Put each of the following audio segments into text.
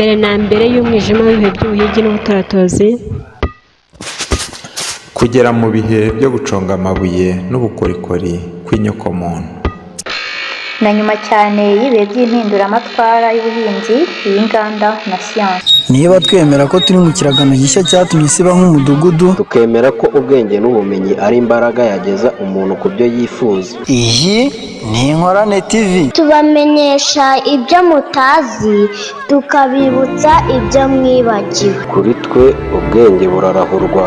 Mbere na mbere y'umwijima w'ibihe by'ubuhigi n'ubutoratozi, kugera mu bihe byo guconga amabuye n'ubukorikori kw'inyokomuntu, Na nyuma cyane y'ibihe by'impinduramatwara y'ubuhinzi, iy'inganda na siyansi. Niba twemera ko turi mu kiragano gishya cyatumye isi iba nk'umudugudu, tukemera ko ubwenge n'ubumenyi ari imbaraga yageza umuntu ku byo yifuza. Iyi ni Inkorane TV. Tubamenyesha ibyo mutazi, tukabibutsa ibyo mwibagiwe. Kuri twe ubwenge burarahurwa.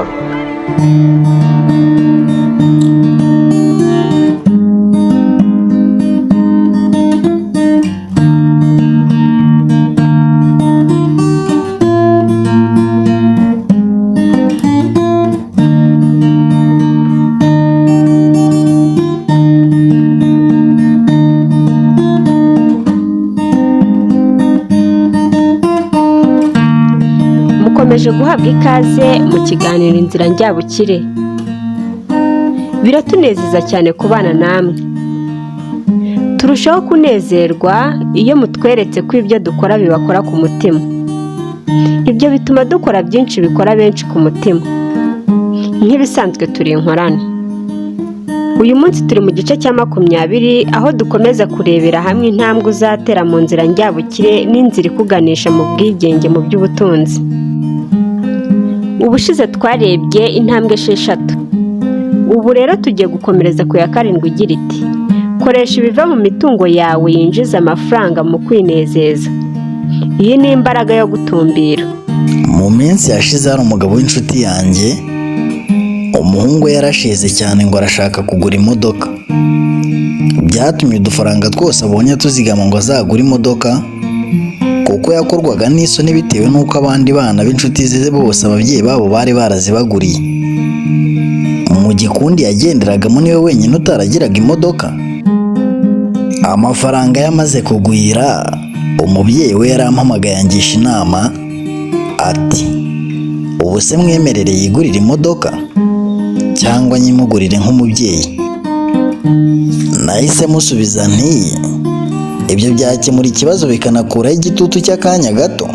Mukomeje guhabwa ikaze mu kiganiro Inzira Njyabukire. Biratunezeza cyane kubana namwe. Turushaho kunezerwa iyo mutweretse ko ibyo dukora bibakora ku mutima. Ibyo bituma dukora byinshi bikora benshi ku mutima. Nk'ibisanzwe turi inkorane. Uyu munsi turi mu gice cya 20, aho dukomeza kurebera hamwe intambwe uzatera mu nzira njyabukire n'inzira ikuganisha mu bwigenge mu by'ubutunzi. Ubushize twarebye intambwe 6. Ubu rero tugiye gukomereza ku ya 7 igira iti: koresha ibiva mu mitungo yawe yinjiza amafaranga mu kwinezeza. Iyi ni imbaraga yo gutumbira. Mu minsi yashize hari umugabo w'inshuti yanjye, umuhungu we yarashize cyane ngo arashaka kugura imodoka. Byatumye udufaranga twose abonye atuzigama ngo azagure imodoka, kuko yakorwaga n'isoni bitewe n'uko abandi bana b'inshuti ze bose ababyeyi babo bari barazibaguriye. Mu gikundi yagenderagamo niwe wenyine utaragiraga imodoka. Amafaranga yamaze kugwira, umubyeyi we yarampamagaye angisha inama ati: ubu se mwemerere yigurire imodoka cyangwa nyimugurire nk'umubyeyi? Nahise musubiza nti: ibyo byakemura ikibazo bikanakuraho igitutu cy'akanya gato,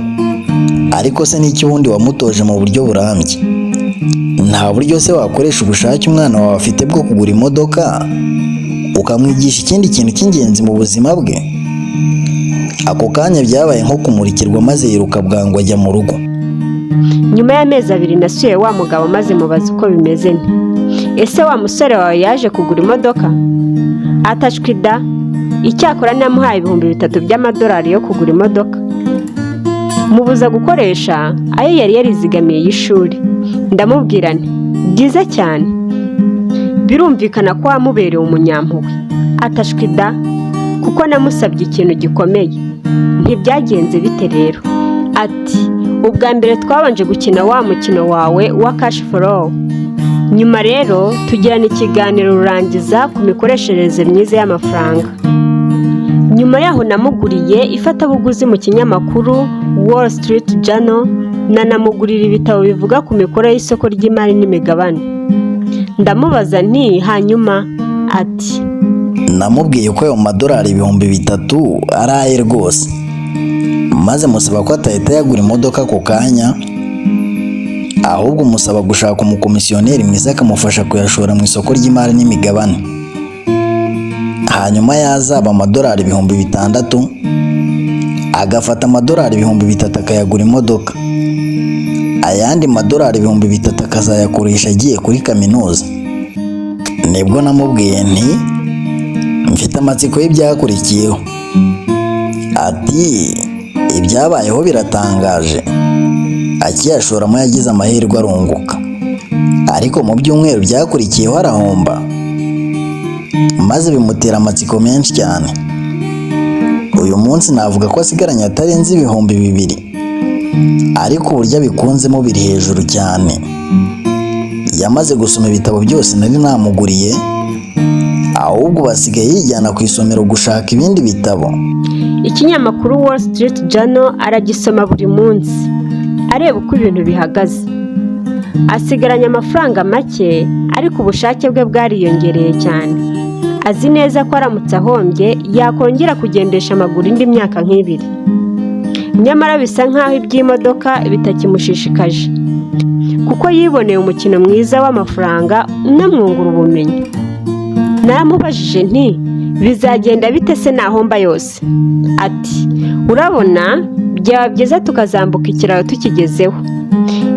ariko se n'icyo ubundi wamutoje mu buryo burambye? Nta buryo se wakoresha ubushake umwana wawe afite bwo kugura imodoka, ukamwigisha ikindi kintu cy'ingenzi mu buzima bwe? Ako kanya byabaye nko kumurikirwa, maze yiruka bwangu ajya mu rugo. Nyuma y'amezi 2 nasuye wa mugabo maze mubaza uko bimeze nti: ese wa musore wawe yaje kugura imodoka? Atashwe da, icyakora namuhaye 3000 by'amadolari yo kugura imodoka. Mubuza gukoresha ayo yari yarizigamiye y'ishuri. Ndamubwira nti: byiza cyane, birumvikana ko wamubereye umunyampuhwe. Atashwe da, kuko namusabye ikintu gikomeye. Ntibyagenze bite rero? Ati: ubwa mbere twabanje gukina wa mukino wawe wa cash flow. Nyuma rero tugirana ikiganiro rurangiza ku mikoreshereze myiza y'amafaranga. Nyuma yaho namuguriye ifatabuguzi mu kinyamakuru Wall Street Journal, nanamugurira ibitabo bivuga ku mikorere y'isoko ry'imari n'imigabane. Ndamubaza nti: hanyuma? Ati: Namubwiye ko ayo madolari 3000 ari aye rwose, maze musaba ko atahita yagura imodoka ako kanya, ahubwo musaba gushaka umukomisiyoneri mwiza akamufasha kuyashora mu isoko ry'imari n'imigabane. Hanyuma yazaba amadolari 6000, agafata amadolari 3000 akayagura imodoka, ayandi madolari 3000 akazayakoresha agiye kuri kaminuza. Nibwo namubwiye nti: mfite amatsiko y'ibyakurikiyeho. Ati: ibyabayeho biratangaje. Akiyashoramo yagize amahirwe arunguka, ariko mu byumweru byakurikiyeho arahomba, maze bimutera amatsiko menshi cyane. Uyu munsi navuga ko asigaranye atarenze 2000, ariko uburyo abikunzemo biri hejuru cyane. Yamaze gusoma ibitabo byose nari namuguriye, ahubwo basigaye yijyana ku isomero gushaka ibindi bitabo. Ikinyamakuru Wall Street Journal aragisoma buri munsi, areba uko ibintu bihagaze. Asigaranye amafaranga make, ariko ubushake bwe bwariyongereye cyane. Azi neza ko aramutse ahombye yakongera kugendesha amaguru indi myaka nk'ibiri. Nyamara bisa nk'aho iby'imodoka bitakimushishikaje, kuko yiboneye umukino mwiza w'amafaranga unamwungura ubumenyi. Naramubajije nti: "Bizagenda bite se nahomba yose?" Ati: "Urabona byaba byiza tukazambuka ikiraro tukigezeho,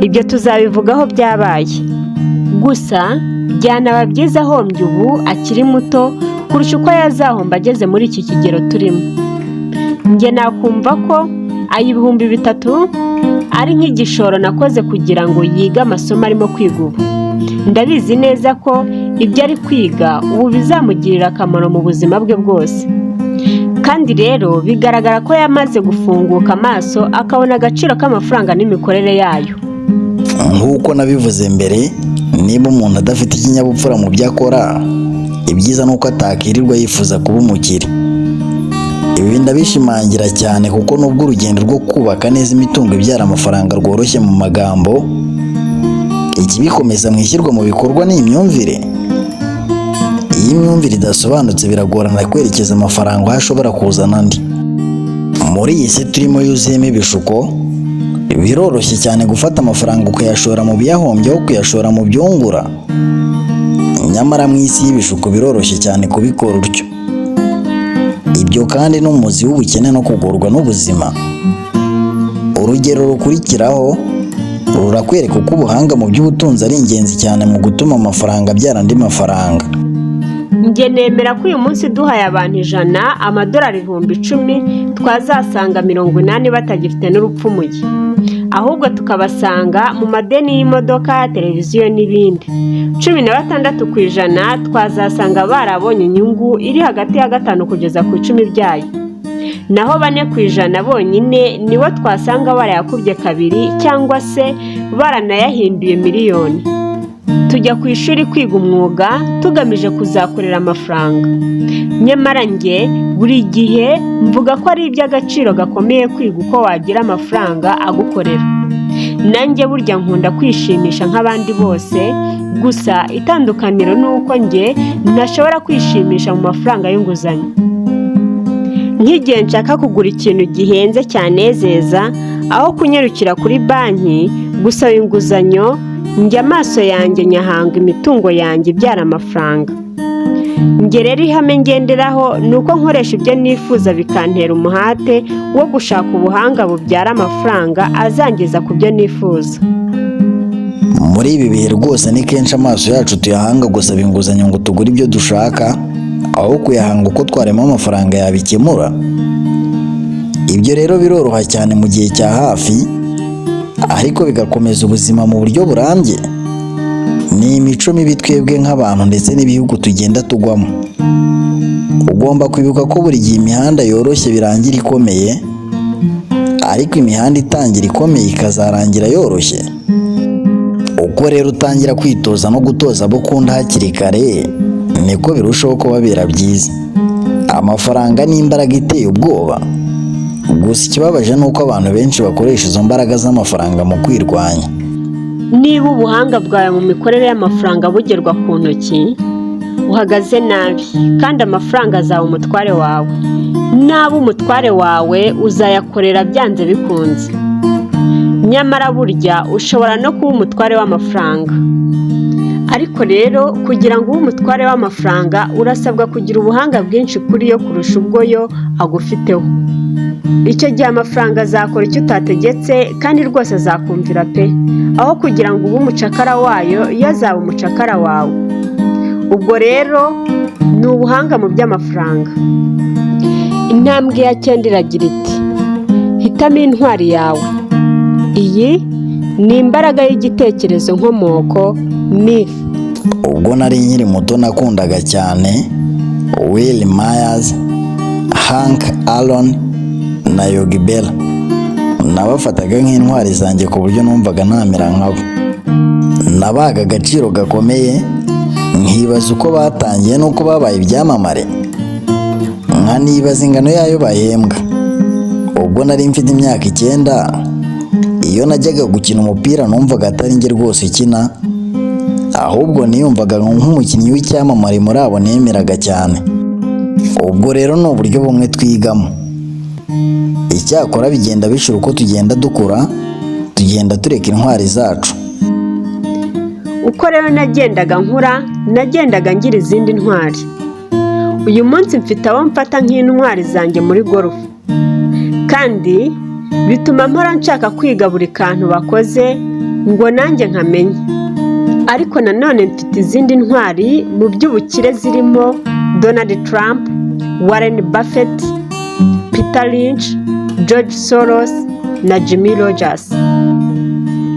ibyo tuzabivugaho byabaye." Gusa byanaba byiza ahombye ubu akiri muto kurusha uko yazahomba ageze muri iki kigero turimo. Njye nakumva ko aya 3000 ari nk'igishoro nakoze kugira ngo yige amasomo arimo kwiga ubu. Ndabizi neza ko ibyo ari kwiga ubu bizamugirira akamaro mu buzima bwe bwose. Kandi rero bigaragara ko yamaze gufunguka amaso, akabona agaciro k'amafaranga n'imikorere yayo. Nk'uko nabivuze mbere, niba umuntu adafite ikinyabupfura mu byo akora, ibyiza ni uko atakirirwa yifuza kuba umukire. Ibi ndabishimangira cyane kuko nubwo urugendo rwo kubaka neza imitungo ibyara amafaranga rworoshye mu magambo, ikibikomeza mu ishyirwa mu bikorwa ni imyumvire. Iyo imyumvire idasobanutse, biragorana kwerekeza amafaranga aho ashobora kuzana andi. Muri iyi si turimo yuzuyemo ibishuko, biroroshye cyane gufata amafaranga ukayashora mu biyahombya aho kuyashora mu byungura. Nyamara mu isi y'ibishuko biroroshye cyane kubikora utyo. Ibyo kandi ni umuzi w'ubukene no kugorwa n'ubuzima. Urugero rukurikiraho rurakwereka uko ubuhanga mu by'ubutunzi ari ingenzi cyane mu gutuma amafaranga abyara andi mafaranga. Njye nemera ko uyu munsi duhaye abantu 100 amadolari 10,000, twazasanga 80 batagifite n'urupfumuye, ahubwo tukabasanga mu madeni y'imodoka, televiziyo n'ibindi. 16% twazasanga barabonye inyungu iri hagati ya 5 kugeza ku 10 byayo, naho 4% bonyine nibo twasanga barayakubye kabiri cyangwa se baranayahinduye miliyoni. Tujya ku ishuri kwiga umwuga tugamije kuzakorera amafaranga, nyamara njye buri gihe mvuga ko ari iby'agaciro gakomeye kwiga uko wagira amafaranga agukorera. Nanjye burya nkunda kwishimisha nk'abandi bose, gusa itandukaniro ni uko njye ntashobora kwishimisha mu mafaranga y'inguzanyo. Nk'igihe nshaka kugura ikintu gihenze cyanezeza, aho kunyarukira kuri banki gusaba inguzanyo, njye amaso yanjye nyahanga imitungo yanjye ibyara amafaranga. Njye rero ihame ngenderaho ni uko nkoresha ibyo nifuza bikantera umuhate wo gushaka ubuhanga bubyara amafaranga azangeza ku byo nifuza. Muri ibi bihe rwose ni kenshi amaso yacu tuyahanga gusaba inguzanyo ngo tugure ibyo dushaka, aho kuyahanga uko twarema amafaranga yabikemura. Ibyo rero biroroha cyane mu gihe cya hafi, ariko bigakomeza ubuzima mu buryo burambye. Ni imico mibi twebwe nk'abantu ndetse n'ibihugu tugenda tugwamo. Ugomba kwibuka ko buri gihe imihanda yoroshye birangira ikomeye, ariko imihanda itangira ikomeye ikazarangira yoroshye. Uko rero utangira kwitoza no gutoza abo ukunda hakiri kare, niko birushaho kubabera byiza. Amafaranga ni imbaraga iteye ubwoba. Gusa ikibabaje ni uko abantu benshi bakoresha izo mbaraga z'amafaranga mu kwirwanya. Niba ubuhanga bwawe mu mikorere y'amafaranga bugerwa ku ntoki, uhagaze nabi, kandi amafaranga azaba umutware wawe. Naba umutware wawe, uzayakorera byanze bikunze. Nyamara burya ushobora no kuba umutware w'amafaranga. Ariko rero kugira ngo ube umutware w'amafaranga, urasabwa kugira ubuhanga bwinshi kuri yo kurusha ubwo yo agufiteho. Icyo gihe amafaranga azakora icyo utategetse, kandi rwose azakumvira pe. Aho kugira ngo ube umucakara wayo, yo azaba umucakara wawe. Ubwo rero ni ubuhanga mu by'amafaranga. Intambwe ya cyenda iragira iti: "Hitamo intwari yawe." Iyi ni imbaraga y'igitekerezo nkomoko myth. Ubwo nari nkiri muto nakundaga cyane Will Myers, Hank Aaron na Yogi Berra. Nabafataga nk'intwari zanjye ku buryo numvaga namera nkabo. Nabaga agaciro gakomeye, nkibaza uko batangiye n'uko babaye ibyamamare, nkanibaza ingano yayo bahembwa. Ubwo nari mfite imyaka 9, iyo najyaga gukina umupira numvaga atari njye rwose ukina, ahubwo niyumvaga nk'umukinnyi w'icyamamare muri abo nemeraga cyane. Ubwo rero ni uburyo bumwe twigamo. Icyakora bigenda bishira uko tugenda dukura, tugenda tureka intwari zacu. Uko rero nagendaga nkura, nagendaga ngira izindi ntwari. Uyu munsi mfite abo mfata nk'intwari zanjye muri golf, kandi bituma mpora nshaka kwiga buri kantu bakoze ngo nanjye nkamenye. Ariko nanone mfite izindi ntwari mu by'ubukire zirimo Donald Trump, Warren Buffett, Peter Lynch, George Soros na Jimmy Rogers.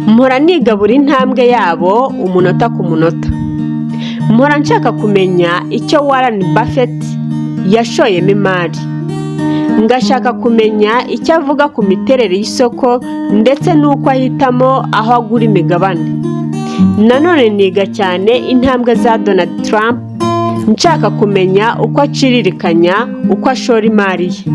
Mpora niga buri ntambwe yabo umunota ku munota. Mpora nshaka kumenya icyo Warren Buffett yashoyemo imari, ngashaka kumenya icyo avuga ku miterere y'isoko ndetse n'uko ahitamo aho agura imigabane. Nanone niga cyane intambwe za Donald Trump, nshaka kumenya uko aciririkanya, uko ashora imari ye.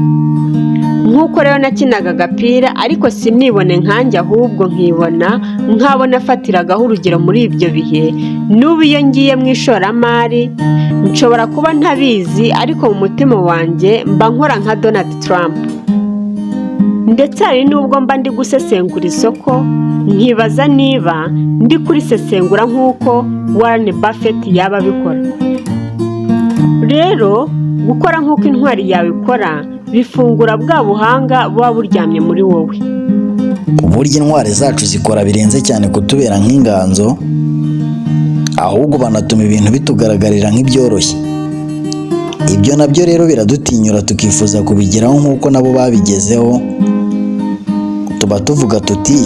Nk'uko rero nakinaga agapira ariko sinibone nkanjye, ahubwo nkibona nk'abo nafatiragaho urugero muri ibyo bihe, n'ubu iyo ngiye mu ishoramari nshobora kuba ntabizi, ariko mu mutima wanjye mba nkora nka Donald Trump. Ndetse hari n'ubwo mba ndi gusesengura isoko nkibaza niba ndi kurisesengura nk'uko Warren Buffett yaba abikora. Rero gukora nk'uko intwari yawe ikora bifungura bwa buhanga buba buryamye muri wowe. Uburyo intwari zacu zikora birenze cyane kutubera nk'inganzo, ahubwo banatuma ibintu bitugaragarira nk'ibyoroshye. Ibyo nabyo rero biradutinyura, tukifuza kubigeraho nk'uko nabo babigezeho. Tuba tuvuga tuti: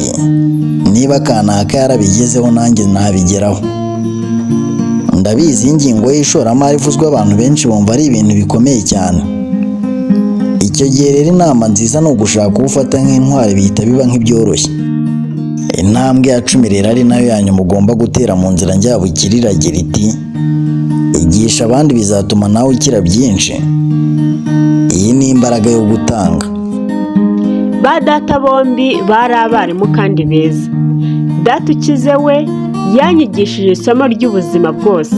"Niba kanaka yarabigezeho, nanjye nabigeraho." Ndabizi, ingingo y'ishoramari ivuzwe abantu benshi bumva ari ibintu bikomeye cyane. Icyo gihe rero inama nziza ni ugushaka uwo ufata nk'intwari, bihita biba nk'ibyoroshye. Intambwe ya 10 rero, ari nayo ya nyuma ugomba gutera mu nzira njyabukire, iragira iti: "Igisha abandi, bizatuma nawe ukira byinshi." Iyi ni imbaraga yo gutanga. Ba data bombi bari abarimu kandi beza. Data ukize we yanyigishije isomo ry'ubuzima bwose.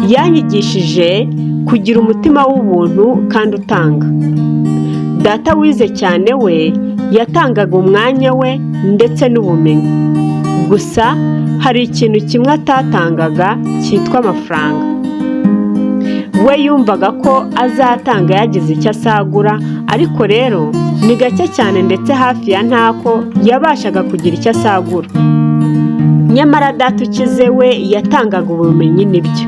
Yanyigishije kugira umutima w'ubuntu kandi utanga. Data wize cyane we yatangaga umwanya we ndetse n'ubumenyi. Gusa hari ikintu kimwe atatangaga cyitwa amafaranga. We yumvaga ko azatanga yagize icyo asagura, ariko rero ni gake cyane, ndetse hafi ya ntako yabashaga kugira icyo asagura. Nyamara data ukize we yatangaga ubumenyi, nibyo,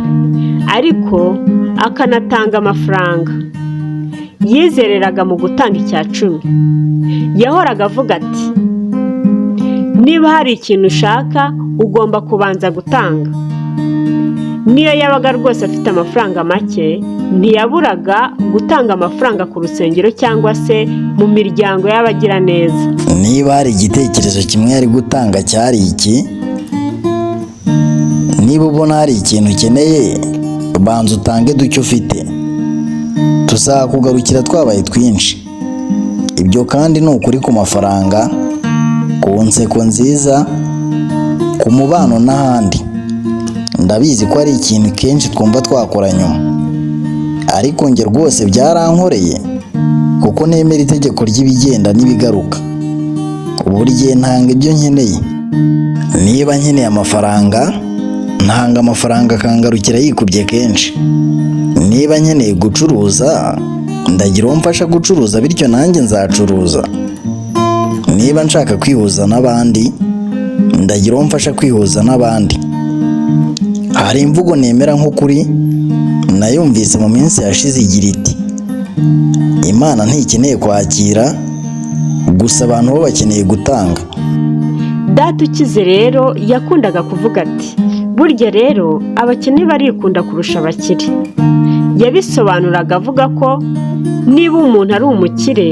ariko akanatanga amafaranga. Yizereraga mu gutanga icya cumi. Yahoraga avuga ati: "Niba hari ikintu ushaka, ugomba kubanza gutanga." Niyo yabaga rwose afite amafaranga make, ntiyaburaga gutanga amafaranga ku rusengero cyangwa se mu miryango y'abagiraneza. Niba hari igitekerezo kimwe yari gutanga, cyari iki: niba ubona hari ikintu ukeneye, banza utange duke ufite, tuzakugarukira twabaye twinshi. Ibyo kandi ni ukuri ku mafaranga, ku nseko nziza, ku mubano n'ahandi. Ndabizi ko ari ikintu kenshi twumva twakora nyuma, ariko njye rwose byarankoreye, kuko nemera itegeko ry'ibigenda n'ibigaruka. Buri gihe ntanga ibyo nkeneye. Niba nkeneye amafaranga, ntanga amafaranga akangarukira yikubye kenshi. Niba nkeneye gucuruza, ndagira uwo mfasha gucuruza, bityo nanjye nzacuruza. Niba nshaka kwihuza n'abandi, ndagira uwo mfasha kwihuza n'abandi. Hari imvugo nemera nk'ukuri, nayumvise mu minsi yashize, igira iti: "Imana ntikeneye kwakira gusa, abantu bo bakeneye gutanga." Data ukize rero yakundaga kuvuga ati: "Burya rero abakene barikunda kurusha abakire." Yabisobanuraga avuga ko niba umuntu ari umukire,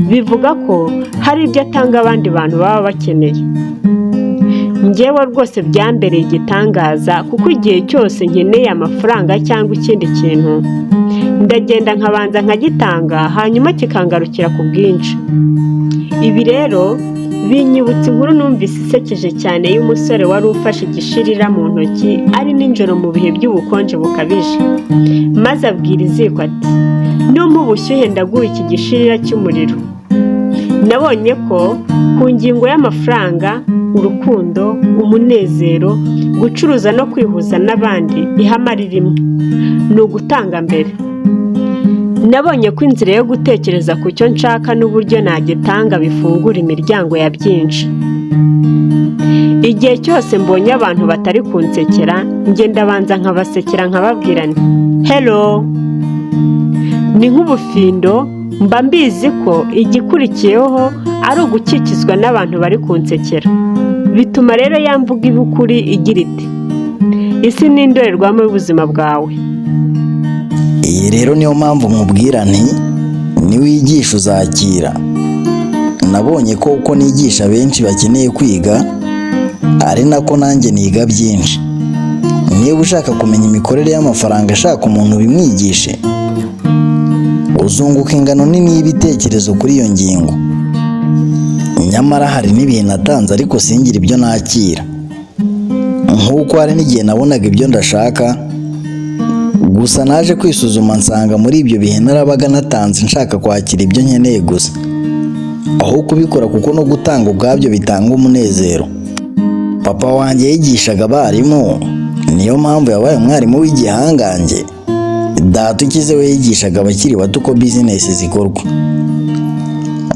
bivuga ko hari ibyo atanga abandi bantu baba bakeneye. Njyewe rwose byambereye igitangaza, kuko igihe cyose nkeneye amafaranga cyangwa ikindi kintu, ndagenda nkabanza nkagitanga, hanyuma kikangarukira ku bwinshi. Ibi rero Binyibutsa inkuru numvise isekeje cyane y'umusore wari ufashe igishirira mu ntoki ari nijoro mu bihe by'ubukonje bukabije, maze abwira iziko ati: "Numpa ubushyuhe ndaguha iki gishirira cy'umuriro." Nabonye ko ku ngingo y'amafaranga, urukundo, umunezero, gucuruza no kwihuza n'abandi, ihame ari rimwe: ni ugutanga mbere. Nabonye ko inzira yo gutekereza ku cyo nshaka n'uburyo nagitanga bifungura imiryango ya byinshi. Igihe cyose mbonye abantu batari kunsekera, njye ndabanza nkabasekera, nkababwira nti: "Hello." Ni nk'ubufindo, mba mbizi ko igikurikiyeho ari ugukikizwa n'abantu bari kunsekera. Bituma rero ya mvugo iba ukuri igira iti: "Isi ni indorerwamo y'ubuzima bwawe." Iyi rero niyo mpamvu nkubwira nti: "Niwigisha uzakira." Nabonye ko uko nigisha benshi bakeneye kwiga, ari nako nanjye niga byinshi. Niba ushaka kumenya imikorere y'amafaranga, shaka umuntu ubimwigishe, uzunguka ingano nini y'ibitekerezo kuri iyo ngingo. Nyamara hari n'ibihe natanze ariko singire ibyo nakira, nk'uko hari n'igihe nabonaga ibyo ndashaka gusa. Naje kwisuzuma nsanga muri ibyo bihe narabaga natanze nshaka kwakira ibyo nkeneye gusa aho kubikora, kuko no gutanga ubwabyo bitanga umunezero. Papa wanjye yigishaga abarimu, niyo mpamvu yabaye umwarimu w'igihangange. Data ukize we yigishaga abakiri bato uko bizinesi zikorwa.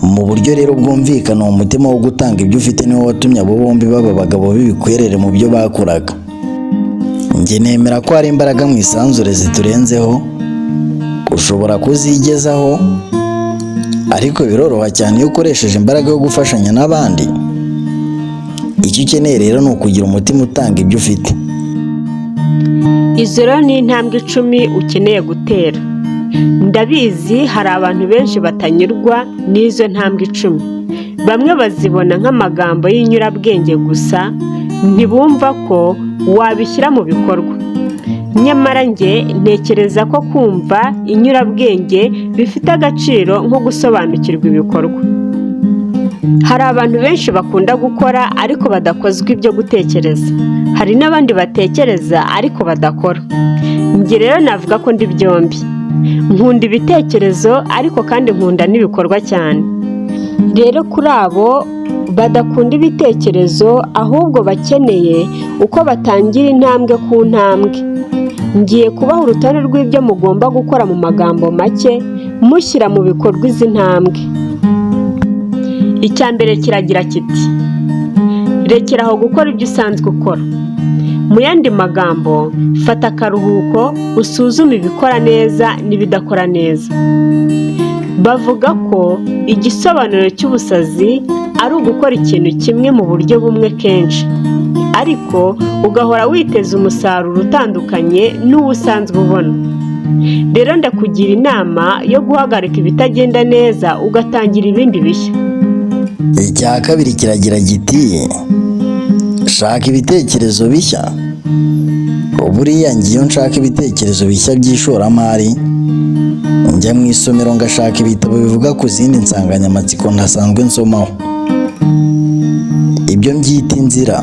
Mu buryo rero bwumvikana, uwo mutima wo gutanga ibyo ufite niwo watumye abo bombi baba abagabo b'ibikwerere mu byo bakoraga. Njye nemera ko hari imbaraga mu isanzure ziturenzeho, ushobora kuzigezaho, ariko biroroha cyane iyo ukoresheje imbaraga yo gufashanya n'abandi. Icyo ukeneye rero ni ukugira umutima utanga ibyo ufite. Izo rero ni intambwe 10 ukeneye gutera. Ndabizi, hari abantu benshi batanyurwa n'izo ntambwe 10. Bamwe bazibona nk'amagambo y'inyurabwenge gusa, ntibumva ko wabishyira mu bikorwa. Nyamara njye ntekereza ko kumva inyurabwenge bifite agaciro nko gusobanukirwa ibikorwa. Hari abantu benshi bakunda gukora ariko badakozwa ibyo gutekereza, hari n'abandi batekereza ariko badakora. Njye rero navuga ko ndi byombi: nkunda ibitekerezo ariko kandi nkunda n'ibikorwa cyane. Rero kuri abo badakunda ibitekerezo ahubwo bakeneye uko batangira intambwe ku ntambwe, ngiye kubaha urutonde rw'ibyo mugomba gukora mu magambo make, mushyira mu bikorwa izi ntambwe. Icya mbere kiragira kiti: rekera aho gukora ibyo usanzwe ukora. Mu yandi magambo, fata akaruhuko usuzume ibikora neza n'ibidakora neza. Bavuga ko igisobanuro cy'ubusazi ari ugukora ikintu kimwe mu buryo bumwe kenshi, ariko ugahora witeze umusaruro utandukanye n'uwo usanzwe ubona. Rero ndakugira inama yo guhagarika ibitagenda neza, ugatangira ibindi bishya. Icya kabiri kiragira giti: shaka ibitekerezo bishya. Buriya njye iyo nshaka ibitekerezo bishya by'ishoramari, njya mu isomero ngashaka ibitabo bivuga ku zindi nsanganyamatsiko ntasanzwe nsomaho. Ibyo mbyita inzira.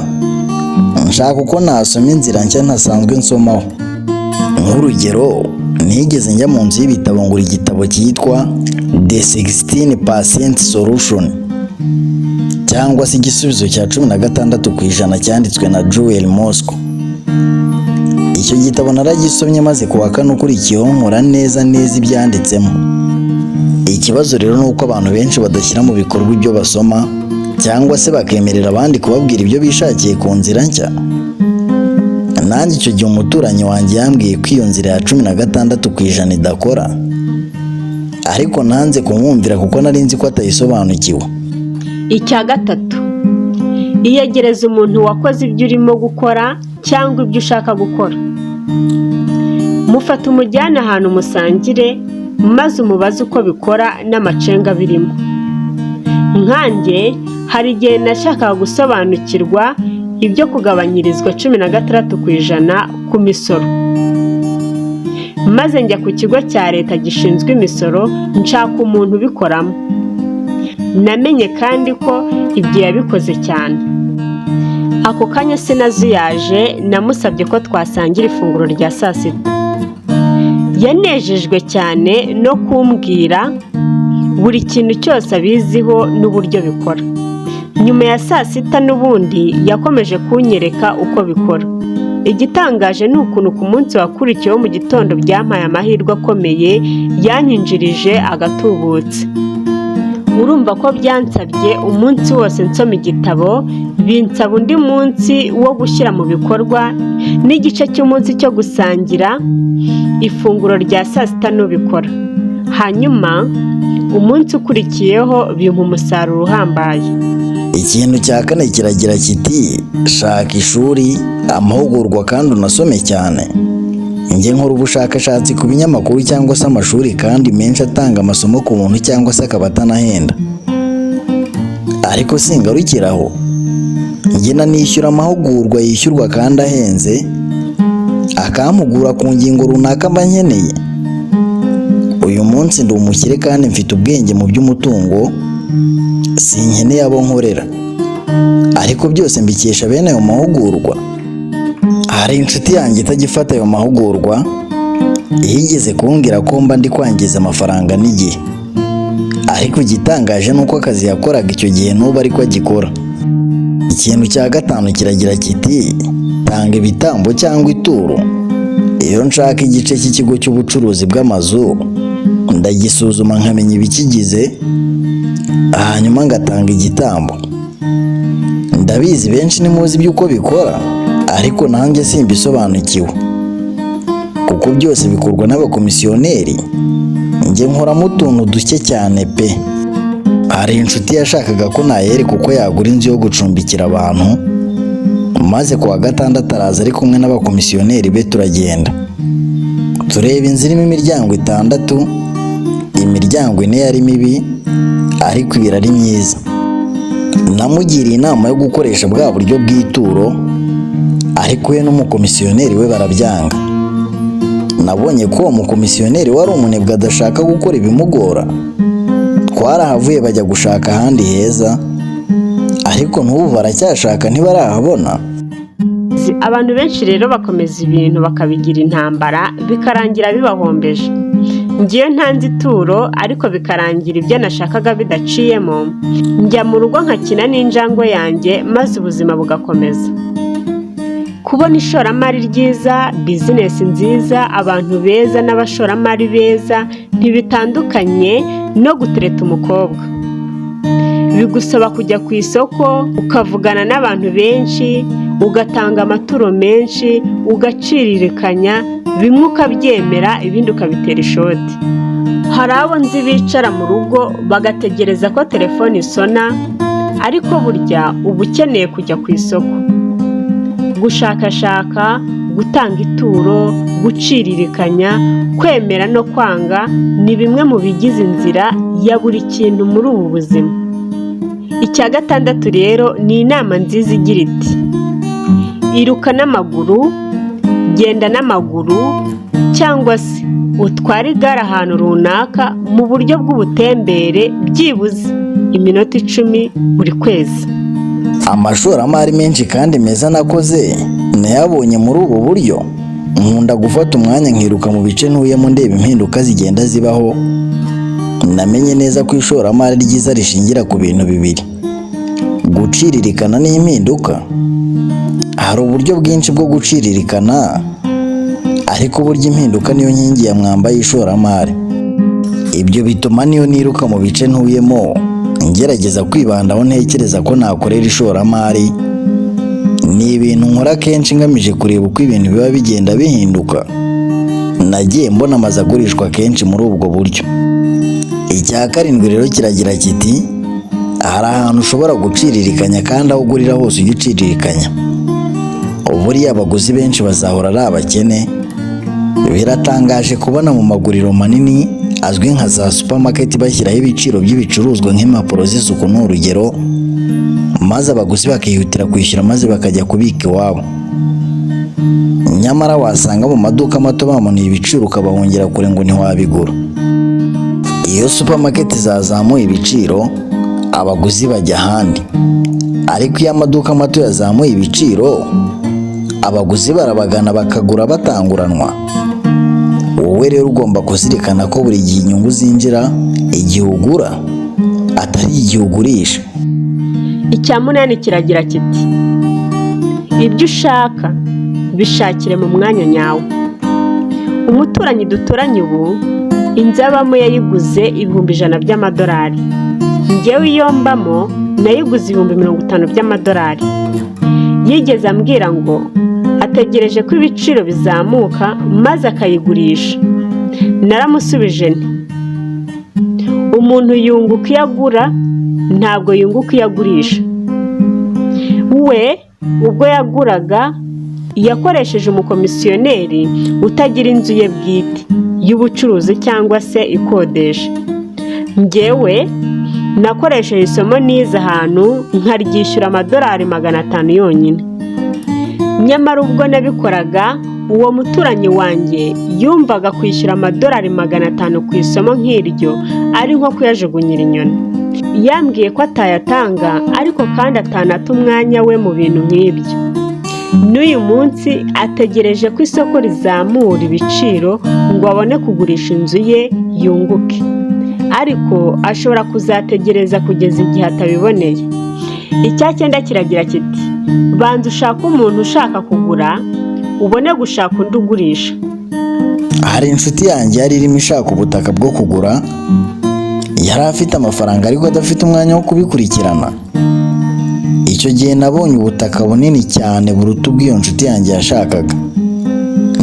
Nshaka uko nasoma inzira nshya ntasanzwe nsomaho. Nk'urugero, nigeze njya mu nzu y'ibitabo ngura igitabo cyitwa The 16% Solution, cyangwa se igisubizo cya 16%, cyanditswe na Joel Moskowitz. Icyo gitabo naragisomye, maze ku wa kane ukurikiyeho nkora neza neza ibyanditsemo. Ikibazo rero ni uko abantu benshi badashyira mu bikorwa ibyo basoma, cyangwa se bakemerera abandi kubabwira ibyo bishakiye ku nzira nshya. Nanjye icyo gihe umuturanyi wanjye yambwiye ko iyo nzira ya 16% idakora, ariko nanze kumwumvira kuko nari nzi ko atayisobanukiwe. Icya gatatu: iyegereza umuntu wakoze ibyo urimo gukora cyangwa ibyo ushaka gukora. Mufate umujyane ahantu musangire, maze umubaze uko bikora n'amacenga birimo. Nkanjye hari igihe nashakaga gusobanukirwa ibyo kugabanyirizwa 16% ku misoro, maze njya ku kigo cya leta gishinzwe imisoro, nshaka umuntu ubikoramo. Namenye kandi ko ibyo yabikoze cyane. Ako kanya sinazuyaje, namusabye ko twasangira ifunguro rya saa sita. Yanejejwe cyane no kumbwira buri kintu cyose abiziho n'uburyo bikora. Nyuma ya saa sita n'ubundi yakomeje kunyereka uko bikora. Igitangaje ni ukuntu ku munsi wakurikiyeho mu gitondo byampaye amahirwe akomeye, yanyinjirije agatubutse. Urumva ko byansabye umunsi wose nsoma igitabo, binsaba undi munsi wo gushyira mu bikorwa n'igice cy'umunsi cyo gusangira ifunguro rya saa sita n'ubikora. Hanyuma umunsi ukurikiyeho bimpa umusaruro uhambaye. Ikintu cya kane kiragira kiti: shaka ishuri, amahugurwa kandi unasome cyane. Njye nkora ubushakashatsi ku binyamakuru cyangwa se amashuri kandi menshi atanga amasomo ku buntu cyangwa se akaba atanahenda. Ariko singarukira aho, njye nanishyura amahugurwa yishyurwa kandi ahenze, akampugura ku ngingo runaka mba nkeneye. Uyu munsi ndi umukire kandi mfite ubwenge mu by'umutungo, sinkeneye abo nkorera, ariko byose mbikesha bene ayo mahugurwa. Hari inshuti yanjye itajya ifata ayo mahugurwa, yigeze kumbwira ko mba ndi kwangiza amafaranga n'igihe, ariko igitangaje ni uko akazi yakoraga icyo gihe n'ubu ariko agikora. Ikintu cya gatanu kiragira kiti: tanga ibitambo cyangwa ituro. Iyo nshaka igice cy'ikigo cy'ubucuruzi bw'amazu, ndagisuzuma nkamenya ibikigize, hanyuma ngatanga igitambo. Ndabizi benshi ntimuzi iby'uko bikora, ariko nanjye simbisobanukiwe, kuko byose bikorwa n'abakomisiyoneri. Njye nkoramo utuntu duke cyane pe. Hari inshuti yashakaga ko nayereka uko yagura inzu yo gucumbikira abantu, maze ku wa gatandatu araza ari kumwe n'abakomisiyoneri be, turagenda tureba inzu irimo imiryango 6, imiryango 4 yari mibi ariko ibiri ari myiza. Namugiriye inama yo gukoresha bwa buryo bw'ituro, ariko we n'umukomisiyoneri we barabyanga. Nabonye ko uwo mukomisiyoneri wari umunebwe adashaka gukora ibimugora. Twarahavuye bajya gushaka ahandi heza, ariko n'ubu baracyashaka ntibarahabona. Abantu benshi rero bakomeza ibintu bakabigira intambara, bikarangira bibahombeje. Ngiyo ntanze ituro ariko bikarangira ibyo nashakaga bidaciyemo, njya mu rugo nkakina n'injangwe yanjye maze ubuzima bugakomeza. Kubona ishoramari ryiza, bizinesi nziza, abantu beza n'abashoramari beza ntibitandukanye no gutereta umukobwa. Bigusaba kujya ku isoko, ukavugana n'abantu benshi, ugatanga amaturo menshi, ugaciririkanya, bimwe ukabyemera ibindi ukabitera ishoti. Hari abo nzi bicara mu rugo bagategereza ko telefone isona, ariko burya uba ukeneye kujya ku isoko, gushakashaka, gutanga ituro, guciririkanya, kwemera no kwanga ni bimwe mu bigize inzira ya buri kintu muri ubu buzima. Icya gatandatu rero ni inama nziza igira iti: iruka n'amaguru, genda n'amaguru cyangwa se utware igare ahantu runaka mu buryo bw'ubutembere byibuze iminota 10 buri kwezi. Amashoramari menshi kandi meza nakoze nayabonye muri ubu buryo. Nkunda gufata umwanya nkiruka mu bice ntuyemo ndeba impinduka zigenda zibaho. Namenye neza ko ishoramari ryiza rishingira ku bintu bibiri: guciririkana n'impinduka. Hari uburyo bwinshi bwo guciririkana, ariko burya impinduka niyo nkingi ya mwamba y'ishoramari. Ibyo bituma niyo niruka mu bice ntuyemo ngerageza kwibanda aho ntekereza ko nakorera ishoramari. Ni ibintu nkora kenshi ngamije kureba uko ibintu biba bigenda bihinduka. Nagiye mbona amazu agurishwa kenshi muri ubwo buryo. Icya karindwi rero kiragira kiti: hari ahantu ushobora guciririkanya kandi aho ugurira hose ujye uciririkanya. Buriya abaguzi benshi bazahora ari abakene. Biratangaje kubona mu maguriro manini azwi nka za supermarket bashyiraho ibiciro by'ibicuruzwa nk'impapuro z'isuku ni urugero, maze abaguzi bakihutira kwishyura maze bakajya kubika iwabo. Nyamara wasanga mu maduka mato bamanuye ibiciro ukabahungira kure ngo ntiwabigura. Iyo supermarket zazamuye ibiciro, Abaguzi bajya ahandi. Ariko iyo amaduka mato yazamuye ibiciro, abaguzi barabagana bakagura batanguranwa. Wowe rero ugomba kuzirikana ko buri gihe inyungu zinjira igihe ugura, atari igihe ugurisha. Icya munani kiragira kiti: ibyo ushaka bishakire mu mwanya nyawo. Umuturanyi duturanye ubu, inzu abamo yayiguze 100,000 by'amadolari. Njyewe iyo mbamo nayiguze 50,000 by'amadolari. Yigeze ambwira ngo ategereje ko ibiciro bizamuka maze akayigurisha. Naramusubije nti: umuntu yunguka iyo agura, ntabwo yunguka iyo agurisha. We ubwo yaguraga yakoresheje umukomisiyoneri utagira inzu ye bwite y'ubucuruzi cyangwa se ikodesha. Njyewe nakoresheje isomo nize ahantu nkaryishyura amadolari 500 yonyine. Nyamara ubwo nabikoraga, uwo muturanyi wanjye yumvaga kwishyura amadolari 500 ku isomo nk'iryo ari nko kuyajugunyira inyoni. Yambwiye ko atayatanga, ariko kandi atanata umwanya we mu bintu nk'ibyo. N'uyu munsi ategereje ko isoko rizamura ibiciro ngo abone kugurisha inzu ye yunguke, ariko ashobora kuzategereza kugeza igihe atabiboneye. Icya cyenda kiragira kiti: banza ushake umuntu ushaka kugura, ubone gushaka undi ugurisha. Hari inshuti yanjye yari irimo ishaka ubutaka bwo kugura, yari afite amafaranga ariko adafite umwanya wo kubikurikirana. Icyo gihe nabonye ubutaka bunini cyane buruta ubw'iyo nshuti yanjye yashakaga.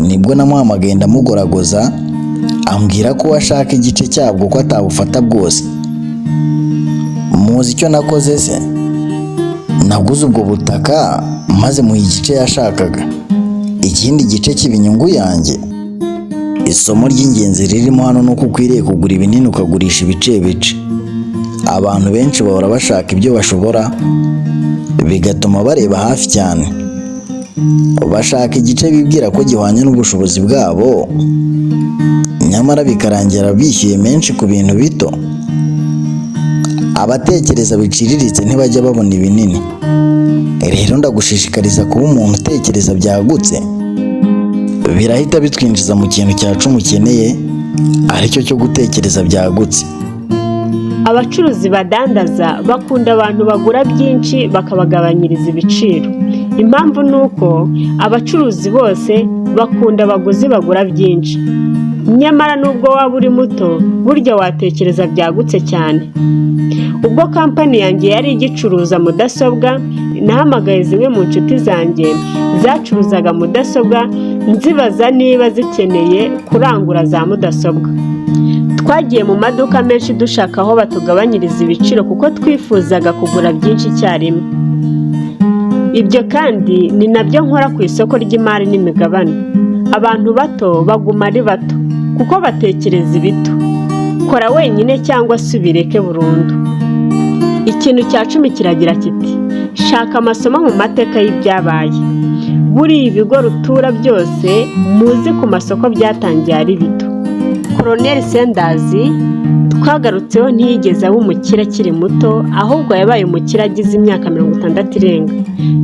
Nibwo namuhamagaye ndamugoragoza, ambwira ko we ashaka igice cyabwo, ko atabufata bwose. Muzi icyo nakoze se? Naguze ubwo butaka maze muha igice yashakaga, ikindi gice kiba inyungu yanjye. Isomo ry'ingenzi ririmo hano ni uko ukwiriye kugura ibinini ukagurisha ibice bice. Abantu benshi bahora bashaka ibyo bashobora, bigatuma bareba hafi cyane. Bashaka igice bibwira ko gihwanye n'ubushobozi bwabo, nyamara bikarangira bishyuye menshi ku bintu bito. Abatekereza biciriritse ntibajya babona ibinini. Rero ndagushishikariza kuba umuntu utekereza byagutse. Birahita bitwinjiza mu kintu cya cumi ukeneye, aricyo cyo gutekereza byagutse. Abacuruzi badandaza bakunda abantu bagura byinshi bakabagabanyiriza ibiciro. Impamvu ni uko abacuruzi bose bakunda abaguzi bagura byinshi. Nyamara nubwo waba uri muto, burya watekereza byagutse cyane. Ubwo kampani yanjye yari igicuruza mudasobwa, nahamagaye zimwe mu nshuti zanjye zacuruzaga mudasobwa, nzibaza niba zikeneye kurangura za mudasobwa. Twagiye mu maduka menshi dushaka aho batugabanyiriza ibiciro, kuko twifuzaga kugura byinshi icyarimwe. Ibyo kandi ni nabyo nkora ku isoko ry'imari n'imigabane. Abantu bato baguma ari bato kuko batekereza ibito. Kora wenyine cyangwa se ubireke burundu. Ikintu cya cumi kiragira kiti: shaka amasomo mu mateka y'ibyabaye. Buriya ibigo rutura byose muzi ku masoko byatangiye ari bito. Colonel Sanders twagarutseho ntiyigeze aba umukire akiri muto, ahubwo yabaye umukire agize imyaka 60 irenga.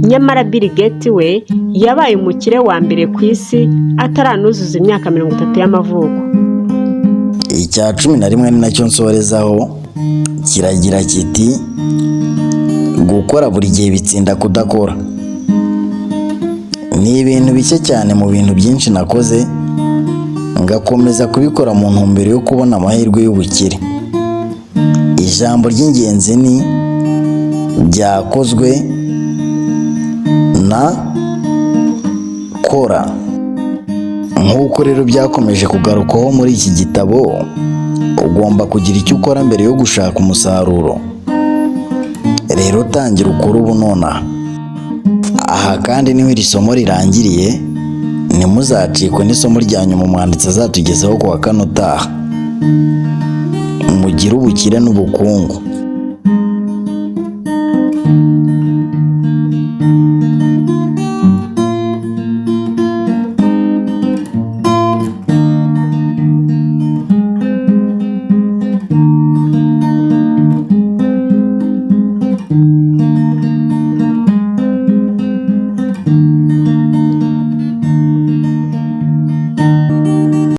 Nyamara Bill Gates we yabaye umukire wa mbere ku isi ataranuzuza imyaka 30 y'amavuko. Icya 11 ni nacyo nsorezaho, kiragira kiti: gukora buri gihe bitsinda kudakora. Ni ibintu bike cyane mu bintu byinshi nakoze, ngakomeza kubikora mu ntumbero yo kubona amahirwe y'ubukire. Ijambo ry'ingenzi ni byakozwe na kora. Nk'uko rero byakomeje kugarukwaho muri iki gitabo, ugomba kugira icyo ukora mbere yo gushaka umusaruro. Rero tangira ukore ubu nonaha. Aha kandi niho iri somo rirangiriye, ntimuzacikwe n'isomo rya nyuma umwanditsi azatugezaho ku wa kane utaha. Mugire ubukire n'ubukungu.